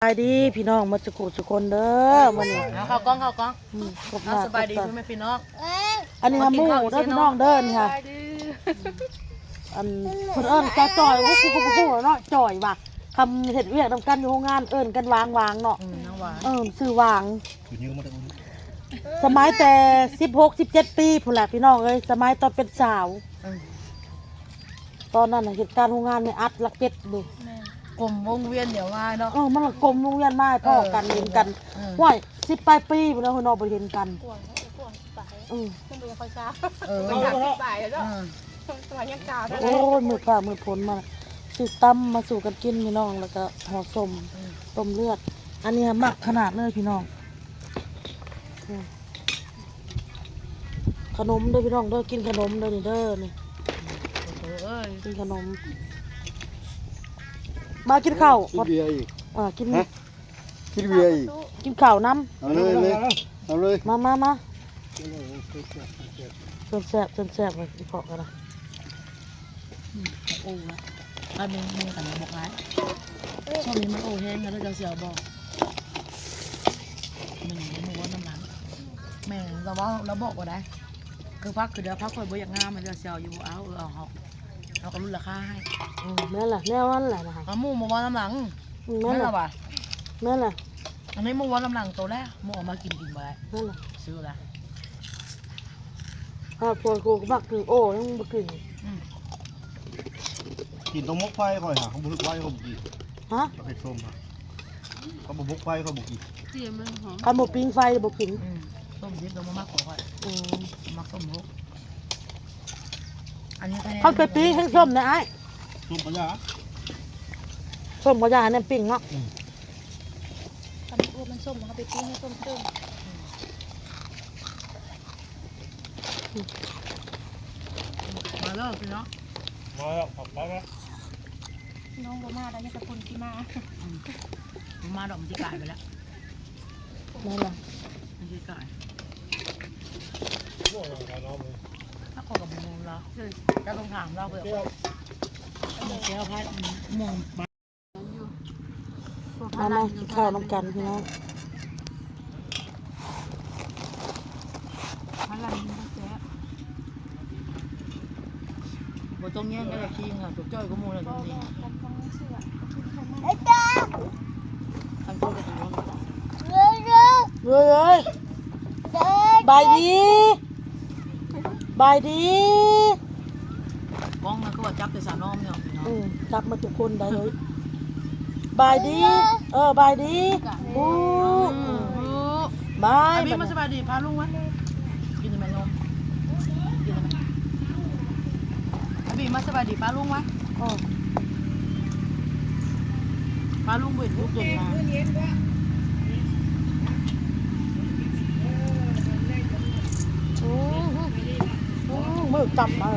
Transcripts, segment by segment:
ສະບາຍດີພີ່ນ້ອງໝົດສູ່ຜູ້ສູ່ຄົນເດີ ມື້ນີ້ ເອົາເຂົ້າກ້ອງ ເຂົ້າກ້ອງ ອືມ ເອົາ ສະບາຍດີພໍ່ແມ່ພີ່ນ້ອງ ອັນນີ້ຫາໝູ່ເດີພີ່ນ້ອງເດີ ນີ້ຫາ ສະບາຍດີ ອັນເພິ່ນເອີ້ນສາວຈ່ອຍ ໂອ້ໂຫ ເນາະ ຈ່ອຍວ່າ ຄຳເຮັດວຽກນຳກັນຢູ່ໂຮງງານ ເອີ້ນກັນຫວາງ ຫວາງເນາະ ອືມ ນາງຫວາງ ເອີ ຊື່ຫວາງ ສະໄໝແຕ່ສິບຫົກ ສິບເຈັດປີພຸ້ນແຫຼະພີ່ນ້ອງເອີຍ ສະໄໝຕອນເປັນສາວ ອືມ ຕອນນັ້ນນະເຮັດການໂຮງງານແມ່ອັດຫຼັກເຈັດເດ້ ແມ່ນ ກົມວົງວຽນດຽວມາເນາະ ເອີ ມັນລະກົມວົງວຽນມາ ເອີ ພໍ້ກັນ ເອີ ເຫັນກັນ ເອີ ຫ້ວຍ ສິບປາຍປີພຸ້ນແລ້ວເນາະ ບໍ່ເຫັນກັນ ກວາງ ກວາງປາຍ ເອີ ມັນບໍ່ຄ່ອຍຊາ ເອີ ມັນສາມສິບປາຍແລ້ວເນາະ ເອີ ສະໄໝຍັງກາວເທົ່ານັ້ນ ໂອ້ຍ ມືດຟ້າມືດຝົນມາ ຊິຕຳມາສູ່ກັນກິນພີ່ນ້ອງ ແລ້ວກະຫໍ່ສົ້ມ ອືມ ຕົ້ມເລືອດ ອັນນີ້ມັກຂະໜາດເລີຍພີ່ນ້ອງ ອືມ ຂະໜົມເດີພີ່ນ້ອງເດີ ກິນຂະໜົມເດີນີ້ເດີນີ້ ໂອ້ໂຫເອີຍ ກິນຂະໜົມ ມາກິນເຂົ້າ ກິນເບຍອີກ ເອີ ກິນ ຮະ ກິນເບຍອີກ ກິນເຂົ້ານຳ ເອົາເລີຍ ເອົາເລີຍ ມາ ມາ ມາ ເຊີນແຊບ ເຊີນແຊບ ເຊີນແຊບ ກິນເຂົ້າກັນນະ ອືມ ໂອ້ລະ ອັນນີ້ ນີ້ກັນນະ ບອກຫຼາຍ ຊ່ວງນີ້ມັນໂອ້ແຮງນະ ເຈົ້າຊິເອົາບໍ່? ແມ່ນ ໝູ່ເວົ້ານຳຫຼັງ ແມ່ນ ລາວເວົ້າ ລາວບອກວ່າໄດ ຄືພັກ ຄືດຽວພັກຂ້ອຍບໍ່ຢາກງາມ ເຈົ້າຊິເອົາຢູ່ບໍ່? ເອົາ ເອີ ເອົາເຮົາ ເຮົາກໍຫຼຸດລາຄາໃຫ້ ອືມ ແມ່ນລະ ແນວນັ້ນແຫຼະນະ ເອົາໝູ່ມາເວົ້ານຳຫຼັງ ອືມ ແມ່ນລະ ແມ່ນລະວ່າ ແມ່ນລະ ອັນນີ້ໝູ່ເວົ້ານຳຫຼັງໂຕແລ້ວ ໝູ່ເອົາມາກິນ ກິນບໍ່ໄດ້ ແມ່ນລະ ຊື້ລະ ຖ້າພວກກູກໍມັກກິນໂອ້ ຍັງບໍ່ກິນ ອືມ ກິນຕ້ອງໝົກໄຟຂ້ອຍຫາ ຄັນບໍ່ຖືກໄຟຂ້ອຍບໍ່ກິນ ຮະ ເຮັດສົ້ມຫາ ຄັນບໍ່ໝົກໄຟຂ້ອຍບໍ່ກິນ ຄັນບໍ່ປີ້ງໄຟບໍ່ກິນ ອືມ ຕົ້ມດິບຕ້ອງບໍ່ມັກຂ້ອຍ ອືມ ມັກຕົ້ມໝົກ ອັນນີ້ ຄັນໄປປີ້ງແຮງສົ້ມນະອ້າຍ ສົ້ມກໍຢ່າ ສົ້ມກໍຢ່າ ອັນນັ້ນປີ້ງເນາະ ອືມ ຄັນມັນອ້ວນມັນສົ້ມ ເຮົາໄປປີ້ງໃຫ້ສົ້ມຕື່ມ ມາເດີພີ່ນ້ອງ ມາແລ້ວ ຂອບໃຈນະ ນ້ອງບໍ່ມາດອກ ມີແຕ່ຄົນຊິມາ ອືມ ບໍ່ມາດອກ ມັນຊິກາຍໄປແລ້ວ ນັ້ນລະ ມັນຊິກາຍ ຖ້າຂ້ອຍກໍບໍ່ຮູ້ລະ ຈະຕ້ອງຖາມລາວເບິ່ງ ແກ້ວ ແກ້ວພັດມ່ວງ ມາ ມາກິນເຂົ້ານຳກັນພີ່ນ້ອງ ບໍ່ຕ້ອງແຍ່ງກັນ ຄິງອ່ະ ຕົວຈ້ອຍກວ່າໝູ່ແລ້ວດຽວນີ້ ເອີຍ ເອີຍ ບາຍດີ ບາຍດີ ກ້ອງມັນຄືວ່າຈັບແຕ່ສາວນ້ອມເນາະ ອືມ ຈັບໝົດທຸກຄົນໄດ້ເລີຍ ບາຍດີ ເອີ ບາຍດີ ອືມ ບາຍ ອາບີມາສະບາຍດີ ພາລຸງມາ ກິນແມ່ນົມ ກິນແມ່ ອາບີມາສະບາຍດີ ພາລຸງມາ ເອີ ພາລຸງໄປທຸກຄົນມາ ອືມ ອືມ ມື້ຈັບມາ ເ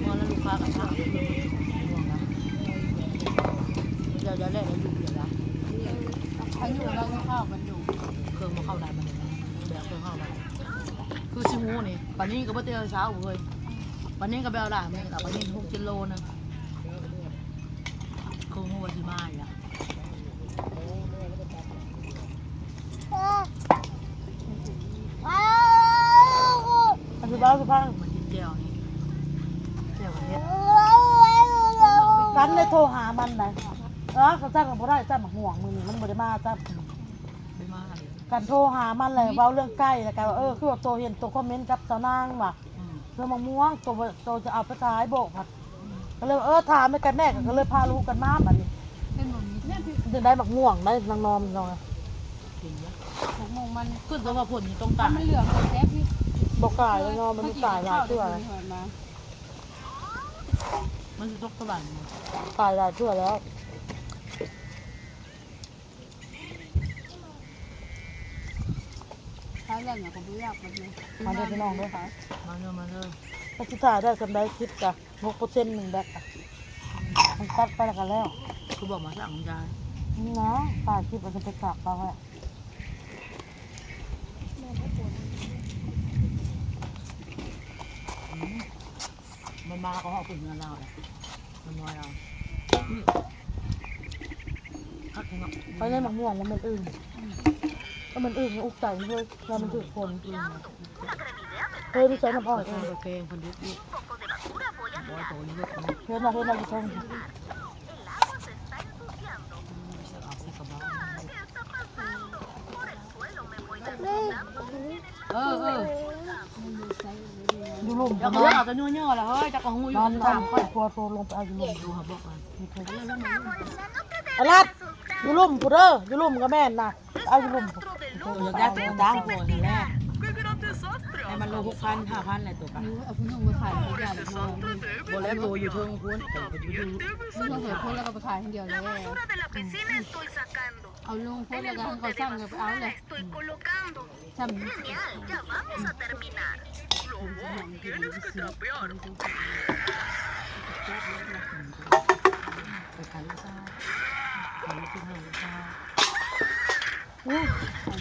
ມື່ອແລ້ວລູກຄ້າກໍຖາມ ດຽວ ດຽວແລກແລ້ວຢູ່ດຽວລະ ອັນຢູ່ລາວເຂົ້າກັນຢູ່ ເຄື່ອງບໍ່ເຂົ້າໄດ້ບັດນີ້ ແບກເຄື່ອງເຂົ້າໄດ້ ຄືຊິຮູ້ນີ້ ປານິນກໍບໍ່ແຕ່ເຊົ້າເວີຍ ປານິນກໍໄປເອົາຫຼາຍມື້ລະ ປານິນຫົກເຈັດໂລນະ ຄືຮູ້ວ່າຊິມາອີກລະ ອັນຊິເວົ້າສຸພັງ ມັນກິນແຈ່ວນີ້ ແຈ່ວເຜັດ ກັນໄດ້ໂທຫາມັນໄດ ເອີ ຄັນຊັ້ນກໍບໍ່ໄດ້ ຈ້ຳໝາກມ່ວງມື້ນີ້ມັນບໍ່ໄດ້ມາຈ້ຳ ໄດ້ມາ ກັນໂທຫາມັນແຫຼະ ເວົ້າເລື່ອງໄກ່ ແລ້ວກໍ ເອີ ຄືວ່າໂຕເຫັນໂຕຄອມເມັນກັບສາວນາງວ່າ ອືມ ເລື່ອງໝາກມ່ວງ ໂຕ ໂຕຈະເອົາໄປຂາຍບໍ່ ພັດ ອືມ ກໍເລີຍ ເອີ ຖາມໃຫ້ກັນແນ່ ກໍເລີຍພາລູກກັນມາບັດນີ້ ເຫັນບໍ່ມີ ຈະໄດ້ໝາກມ່ວງໄດ໋ ນາງນອມນ້ອງ ກິນລະ ໝາກມ່ວງມັນ ຄືແຕ່ວ່າຝົນນີ້ຕ້ອງກາຍ ມັນເຫຼືອງແຊບຢູ່ ບໍ່ກາຍແລ້ວເນາະ ມັນກາຍຫຼາຍເທື່ອ ມັນຊິຕົກສະຫວັນ ກາຍຫຼາຍເທື່ອແລ້ວ. ຂາຍແລ້ວເນາະ ກໍບໍ່ຢາກບັດນີ້ ມາເດີພີ່ນ້ອງເດີ ມາເດີ ມາເດີ ກໍຊິຖ່າຍໄດ້ສ່ຳໃດ ຄລິບກະຫົກເປີເຊັນໜຶ່ງແບັດ ມັນຕັດໄປແລ້ວກໍແລ້ວ ຄືບໍ່ມາສັ່ງມັນໄດ້ ນີ້ນະ ຖ່າຍຄລິບແລ້ວຈະໄປກັກເອົາໄວ້ ອືມ ມັນມາກໍຮອດເຮືອນລາວແລ້ວ ມັນ ໄປໃນໝາກມ່ວງມັນແມ່ນອຶ່ງ ກໍແມ່ນອຶ່ງ ອຸກໃຈເຮີ້ຍ ວ່າມັນຖືກຄົນ. ເຮີ້ຍ ໄປໃສ່ນ້ຳອ້ອຍ ເອີ ແກງເພິ່ນເດັດຢູ່ ເຮີ້ຍ ເຮີ້ຍ ຢູ່ເທິງ. ເອີ ເອີ ຢູ່ລຸ່ມ ເຈົ້າກໍເລືອກເອົາແຕ່ຍໍ້ໆລະເຮີ້ຍ ເຈົ້າກໍຮູ້ຢູ່ ສາມຄົນ ຜົວໂທລົງໄປເອົາຢູ່ລຸ່ມ ອາລັດ ຢູ່ລຸ່ມພຸ້ນເດີ ຢູ່ລຸ່ມກໍແມ່ນນະ ເອົາຢູ່ລຸ່ມພຸ້ນ ຢາກໄດ້ຕົວຕາມຜົວຫັ້ນແຫຼະ ໃຫ້ມັນໂລຫົກພັນ ຫ້າພັນແຫຼະຕົວກະ ເອົາຜູ້ໜຶ່ງມາຂາຍ ບໍ່ແລ້ວໂຕຢູ່ເທິງພຸ້ນ ເອົາຢູ່ເທິງພຸ້ນແລ້ວກໍໄປຂາຍຄົນດຽວແຫຼະ ເອົາລົງພຸ້ນແລ້ວກໍໃຫ້ເຂົາສັ່ງກໍໄປເອົາແຫຼະ. Genial, ya vamos a terminar. Lo vos tienes que trapear.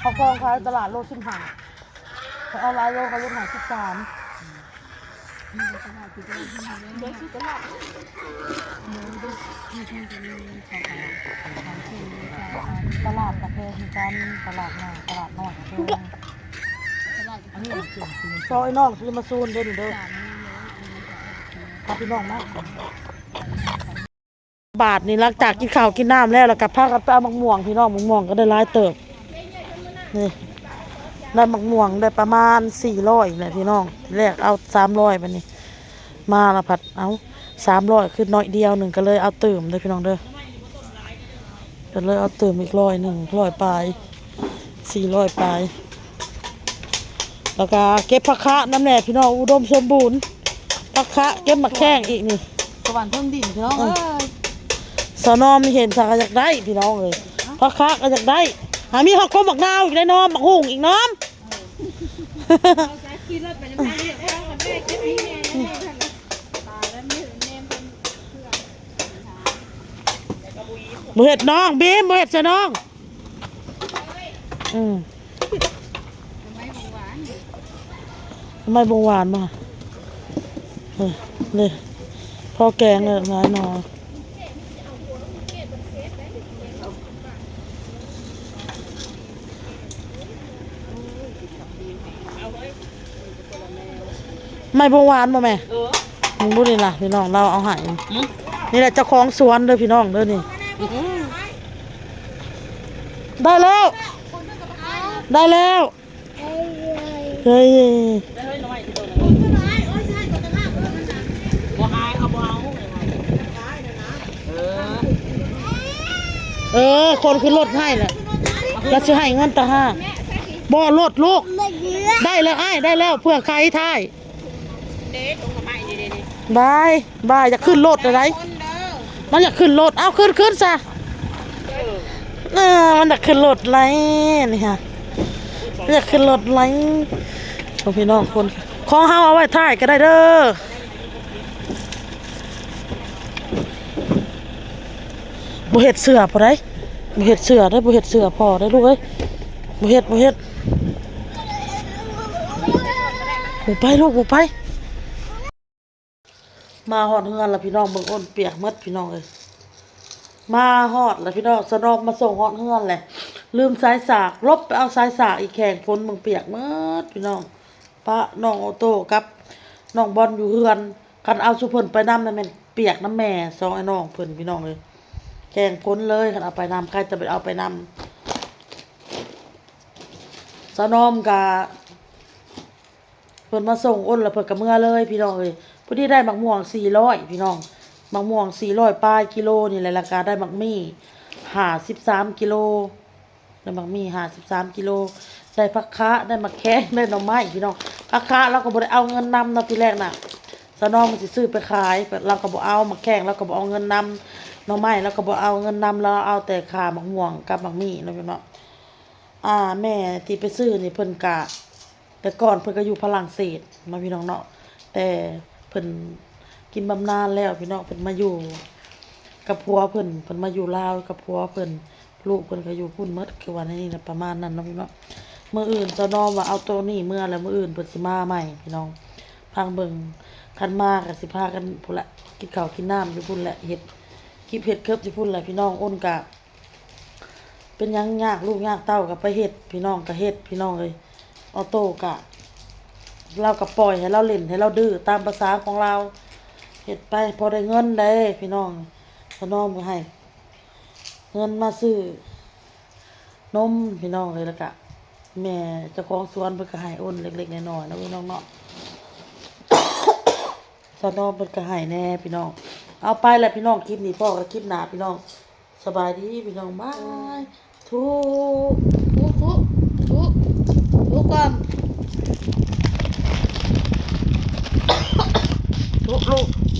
ເອົາຂອງຂາຍຕະຫຼາດໂລສິບຫ້າ ເອົາຫຼາຍໂລເຂົາລົດໃຫ້ສິບສາມ. ຕະຫຼາດກະແພງຄືກັນ ຕະຫຼາດໃຫຍ່ ຕະຫຼາດນ້ອຍກະແພງ. ຊອຍນ້ອງຊິມາຊູນເດີນີ້ເດີ ພາພີ່ນ້ອງມາ. ບາດນີ້ຫຼັງຈາກກິນເຂົ້າກິນນ້ຳແລ້ວ ແລ້ວກໍພາກັນໄປເອົາໝາກມ່ວງ ພີ່ນ້ອງ ໝາກມ່ວງກໍໄດ້ຫຼາຍເຕີບ ນີ້ ໄດ້ໝາກມ່ວງໄດ້ປະມານສີ່ຮ້ອຍແຫຼະພີ່ນ້ອງ ແລກເອົາສາມຮ້ອຍ ບາດນີ້ມາລະພັດ ເອົ້າ ສາມຮ້ອຍຄືໜ້ອຍດຽວໜຶ່ງ ກໍເລີຍເອົາຕື່ມເດີພີ່ນ້ອງເດີ ກໍເລີຍເອົາຕື່ມອີກຮ້ອຍໜຶ່ງ ຮ້ອຍປາຍ ສີ່ຮ້ອຍປາຍ ແລ້ວກະເກັບຜັກຄະນຳແດ່ພີ່ນ້ອງ ອຸດົມສົມບູນ ຜັກຄະ ເກັບໝາກແຂ້ງອີກນີ້ ສະຫວັນເທິງດິນພີ່ນ້ອງເອີຍ ສາວນ້ອມເຫັນຊະກໍຢາກໄດ້ພີ່ນ້ອງເອີຍ ຜັກຄະກໍຢາກໄດ້ ຫາມີຮອດກົກໝາກນາວອີກໄດ້ນ້ອມ ໝາກຫຸ່ງອີກນ້ອມ. ບໍ່ເຮັດນ້ອງ ບີມ ບໍ່ເຮັດຊະນ້ອງ. ອືມ ໜໍ່ໄມ້ບົງຫວານບໍ່? ເອີ ນີ້ ພໍແກງເລີຍຫຼາຍໜໍ່. ໄມ້ບົງຫວານບໍ່ແມ່? ເອີ ເບິ່ງດູນີ້ລະພີ່ນ້ອງ ລາວເອົາໃຫ້ ນີ້ແຫຼະເຈົ້າຂອງສວນເດີພີ່ນ້ອງເດີນີ້. ໄດ້ແລ້ວ ໄດ້ແລ້ວ ເຮີ້ຍ ບໍ່ຫາຍ ເອົາບໍ່ເອົາ ເອີ ເອີ ຄົນຂຶ້ນລົດໃຫ້ລະ ລະຊິໃຫ້ເງິນຕ່າງຫາກ ບໍ່ລົດລູກ ໄດ້ແລ້ວອ້າຍ ໄດ້ແລ້ວ ເພື່ອໄຂທ້າຍ ເດ້ ຕົງກະໄມ້ນີ້ ໄດ້ ໄດ້ ຢາກຂຶ້ນລົດໄດ໋ ມັນຢາກຂຶ້ນລົດ ເອົາ ຂຶ້ນ ຂຶ້ນຊະ ເອີ ມັນຢາກຂຶ້ນລົດໄດ໋ ນີ້ຫະ ຢາກຂຶ້ນລົດໄດ໋ ຂອງພີ່ນ້ອງຄົນ ຂອງເຮົາເອົາໄວ້ທ້າຍກໍໄດ້ເດີ. ບໍ່ເຮັດເສື້ອພໍໃດ໋ ບໍ່ເຮັດເສື້ອໄດ໋ ບໍ່ເຮັດເສື້ອພໍໄດ໋ລູກເອີຍ ບໍ່ເຮັດ ບໍ່ເຮັດ ບໍ່ໄປລູກ ບໍ່ໄປ. ມາຮອດເຮືອນລະພີ່ນ້ອງ ເບິ່ງ ໂອ້ນປຽກໝົດພີ່ນ້ອງເອີຍ ມາຮອດລະພີ່ນ້ອງ ສະໜອມມາສົ່ງຮອດເຮືອນແຫຼະ ລືມສາຍສາກ ຫຼົບໄປເອົາສາຍສາກອີກ ແຂ່ງຝົນເບິ່ງ ປຽກໝົດພີ່ນ້ອງ ປະນ້ອງໂອໂຕ້ກັບນ້ອງບອນຢູ່ເຮືອນ ຄັນເອົາຊຸມເພິ່ນໄປນຳນະແມ່ນປຽກນຳແມ່ສອງອ້າຍນ້ອງເພິ່ນພີ່ນ້ອງເອີຍ ແຂ່ງຝົນເລີຍ ຄັນເອົາໄປນຳ ໃຜຈະໄປເອົາໄປນຳ ສາວນອມກະ ເພິ່ນມາສົ່ງອົນແລ້ວເພິ່ນກໍເມືອເລີຍພີ່ນ້ອງເອີຍ ພໍດີໄດ້ໝາກມ່ວງສີ່ຮ້ອຍພີ່ນ້ອງ ໝາກມ່ວງສີ່ຮ້ອຍປາຍກິໂລນີ້ແຫຼະ ແລ້ວກໍໄດ້ໝາກໝີ່ຫ້າສິບສາມກິໂລ ໄດ້ໝາກໝີ່ຫ້າສິບສາມກິໂລ ໄດ້ຜັກຄະ ໄດ້ໝາກແຂ້ງ ໄດ້ໜໍ່ໄມ້ພີ່ນ້ອງ ຜັກຄະລາວກໍບໍ່ໄດ້ເອົາເງິນນຳເນາະ ທີແລກນະ ສາວນອມມັນຊິຊື້ໄປຂາຍ ລາວກໍບໍ່ເອົາ ໝາກແຂ້ງລາວກໍບໍ່ເອົາເງິນນຳ ໜໍ່ໄມ້ລາວກໍບໍ່ເອົາເງິນນຳ ລາວເອົາແຕ່ຄ່າໝາກມ່ວງກັບໝາກໝີ່ເນາະພີ່ນ້ອງ ອາ ແມ່ທີ່ໄປຊື້ນີ້ເພິ່ນກະ ແຕ່ກ່ອນເພິ່ນກໍຢູ່ຝຣັ່ງເສດເນາະພີ່ນ້ອງເນາະ ແຕ່ເພິ່ນກິນບຳນານແລ້ວພີ່ນ້ອງ ເພິ່ນມາຢູ່ກັບຜົວເພິ່ນ ເພິ່ນມາຢູ່ລາວກັບຜົວເພິ່ນ ລູກເພິ່ນກໍຢູ່ພຸ້ນໝົດ ຄືວ່າແນວນີ້ນະ ປະມານນັ້ນເນາະພີ່ນ້ອງ. ມື້ອື່ນສາວນອມວ່າເອົາໂຕນີ້ເມືອ ແລ້ວມື້ອື່ນເພິ່ນຊິມາໃໝ່ພີ່ນ້ອງ ຟັງເບິ່ງ ຄັນມາກໍຊິພາກັນພຸ້ນແຫຼະ ກິນເຂົ້າກິນນ້ຳຢູ່ພຸ້ນແຫຼະ ເຮັດກິບເຮັດເກີບຢູ່ພຸ້ນແຫຼະ ພີ່ນ້ອງ. ອົນກະເປັນຫຍັງຍາກ ລູກຍາກເຕົ້າກໍໄປເຮັດ ພີ່ນ້ອງກໍເຮັດ ພີ່ນ້ອງເອີຍ. ອອໂຕ້ກະ ລາວກໍປ່ອຍໃຫ້ລາວຫຼິ້ນ ໃຫ້ລາວດື້ຕາມພາສາຂອງລາວ ເຮັດໄປພໍໄດ້ເງິນເດ້ ພີ່ນ້ອງ. ສາວນ້ອມກໍໃຫ້ເງິນມາຊື້ ນົມ ພີ່ນ້ອງເອີຍ. ແລ້ວກະແມ່ເຈົ້າຂອງສວນເພິ່ນກໍໃຫ້ອົນເລັກໆນ້ອຍໆເນາະ ພີ່ນ້ອງເນາະ. ສາວນ້ອມເພິ່ນກໍໃຫ້ແດ່ພີ່ນ້ອງ. ເອົາໄປແລ້ວພີ່ນ້ອງ ຄລິບນີ້ພໍ້ກັນຄລິບໜ້າພີ່ນ້ອງ. ສະບາຍດີພີ່ນ້ອງ ບາຍ. ທຸ ທຸ ທຸ ທຸ ທຸກ່ອນ ທຸລູກ.